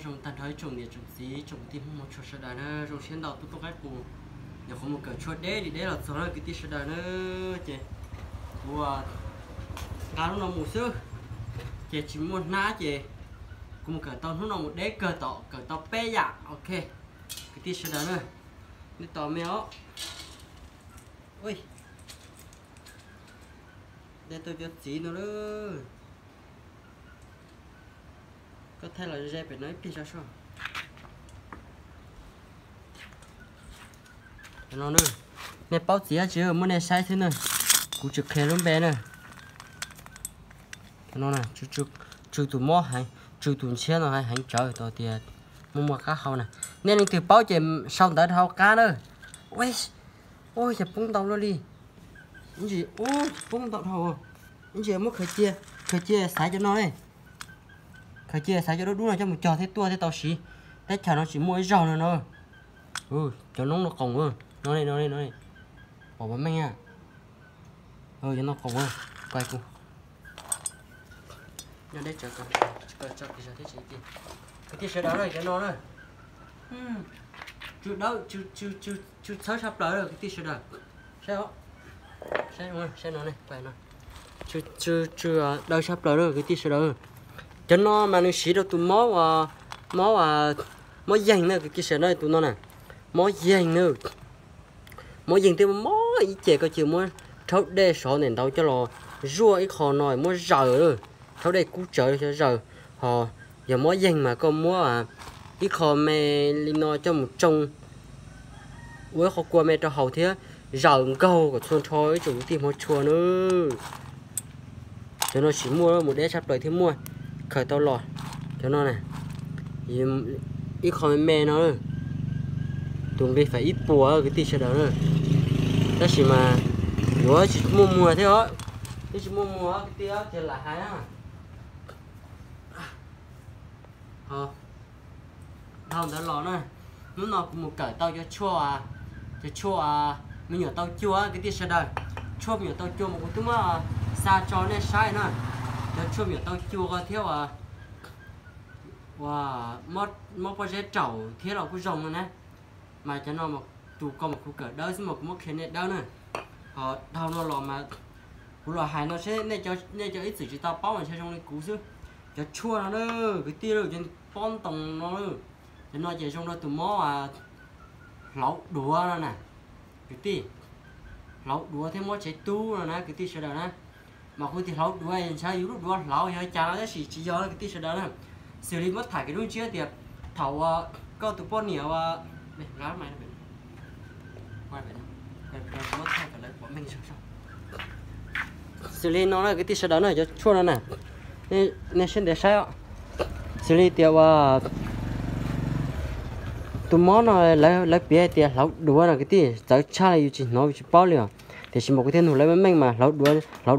Zoo tag nrho ib tsoom niam tsoom txiv tsoom kwv tij Hmoob mog tshua sawv daws na, zoo siab ntau tuaj tuaj qaib qus. Nyuam qhuav mus kawm tshuaj deb li deb los txog na kwv tij sawv daws na, ces kuv nqa hnub no mus xwb, ces tsis muaj hnab ces kuv mus kawm tau hnub no mus deb kawg tom kawm tau peb yam. Ok, kwv tij sawv daws na, nej tos me os. Ui, de tau cov txiv no lawm. Koj thaij los ze pem no ib pliag tso soj. No, nej paub txiv dab tsi muab nej saib xwb na. Kuv tsis qhia lub npe na. No, tsw tus mob heev, tsw tus ntshiab no heev tsawv tau tias muaj muaj qab hau na. Nej leej twg paub ces sau ntawv rau hauv qab na. Ua, yog poob ntau luaj li. Ib ntsis, ua, poob ntau dhau. Ib ntsis muab khaws cia, khaws cia xaiv cov no ne. Khaws cia xaiv cov dub dub no coj mus cog thiab tuaj thiaj tau siv. Teb chaws no tsis muaj ib zaug no no. Cov noob no qoos, no ne, no ne, no ne. Pom meej a. Cov no qoos, kuv nyob deb tsawv, kwv tij sawv daws na, cov no na, tsw dawb, tsw txhawb tshaj plaws na kwv tij sawv daws. Saib, saib no, tsw dawb tshaj plaws na kwv tij sawv daws. Cov no mas nws siv rau tus mob, mob, mob yeeg na kwv tij sawv daws, tus no na, mob yeeg na. Mob yeeg thiab mob ib ce koj cia muab rhaub dej sov ntawm ntaud coj los zuaj ib qho no muab zaws, rhaub dej kub tsawv xyov zaws. Ho yog mob yeeg mas koj muab ib qho me li no coj mus tsoo ua ib qho kua me rau haus thiab zaws nkaug kom txhua nrho ib tsoom kwv tij Hmoob tshua na. Cov no tsis muaj mus deb tshaj plaws thiab muaj khaws tau los. Cov no na, ib qho me me no, tus nqi fais ib puas kwv tij sawv daws na. Tab sis mas yuav tsis muaj muag thiab os, twb tsis muaj muag kwv tij, tias lam hais na. Dhau ntawd los na, hnub no kuv mus kawm tau cov tshuaj, cov tshuaj me nyuam tau cua kwv tij sawv daws. Tshuaj me nyuam tau cua mas kuv twb muab xa tso nej saib na. Cov tshuaj me nyuam tau cua ko thiab ua, mob pob zeb raum thiab los kuj zoo no na. Mas cov no tus ko mas kuv kawm dawb xwb mas kuv muab qhia nej dawb na. Ho dhau no los mas kuv los hais no seb nej cov ib txwm tsis tau paub mas ntshe zoo li kuv xwb. Cov tshuaj no na, kwv tij, cov pob ntoos no, cov no ces zoo rau tus mob hlauv duav no na, kwv tij. Hlauv duav thiab mob tsev tub no na kwv tij sawv daws na. Mas kuv tias hlauv duav ntshe yus lub duav hlauv yog cas no tab sis tsis yog kwv tij sawv daws na. Xws li muab tham kev lub ntsiab tias thaum uas koj tus poj niam ua, xws li no na kwv tij sawv daws na, cov tshuaj no na, nej siab ntev saib os. Xws li tias ua tus mob no lawv piav hais tias hlauv duav no kwv tij, txawv tshaj li yus tsis hnov yus tsis paub li os. Tiam sis mas kuv thiaj nug lawv meej meej mas hlauv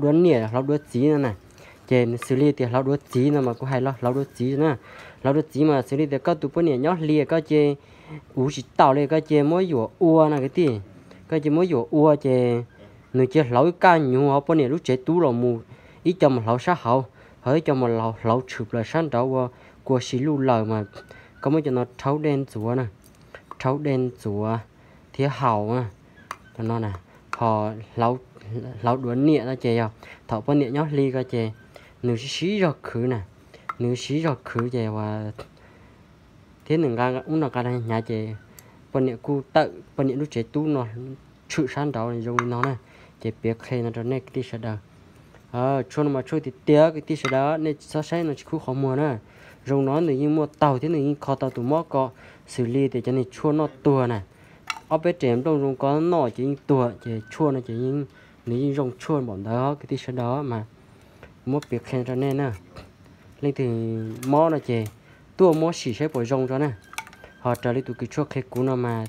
duav niam hlauv duav txiv no na. Ces xws li tias hlauv duav txiv no mas kuv hais los hlauv duav txiv na. Hlauv duav txiv mas xws li tias koj tus poj niam nyob hli koj ces uv tsis taus li koj ces muab yuam ua no kwv tij. Koj ces muab yuam ua ces nws cia hlauv ib kaj nyuv hauv poj niam lub tsev tub los mus, ib co mas hlauv sab hauv, ho ib co mas hlauv tshwm plaws sab nraud ua kua si luj laws mas koj muab cov no rhaub dej ntxuav na, rhaub dej ntxuav thiab haus na. Cov no na, ho hlauv duav niam no ces yog thaum poj niam nyob hli ko ces nws siv zog khwv na, nws siv zog khwv ces ua thiab nws nqa ub no nqa hnyav ces poj niam kuj tawm poj niam lub tsev tub no tshwm sab nraud zoo li no na. Ces piav qhia no rau nej kwv tij sawv daws. Tshuaj no mas tshuaj tiag tiag kwv tij sawv daws, nej txhob saib no tsis khub qhov muag na. Zoo no nws yeej muaj taug thiab nws yeej kho tau tus mob ko, xws li tias cov niag tshuaj noj tuag na, ob peb rev nplooj zoo ko noj ces yeej tuag, ces tshuaj no ces nws yeej zoo tshuaj npaum ntawd kwv tij sawv daws mas. Kuv muab piav qhia rau nej na. Leej twg mob no ces tuaj muab sim saib puas zoo tso na. Ho raws li tus kws tshuaj qhia kuv no mas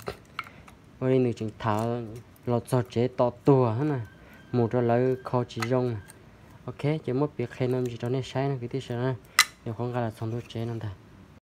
ua li nws tseem tham los txog tsev to tuag na, mus rau lawv kho tsis zoo. Ok, ces muab piav qhia no me ntsis rau nej saib no kwv tij sawv daws, nyuam qhuav nqa los txog ntua tsev no ntag.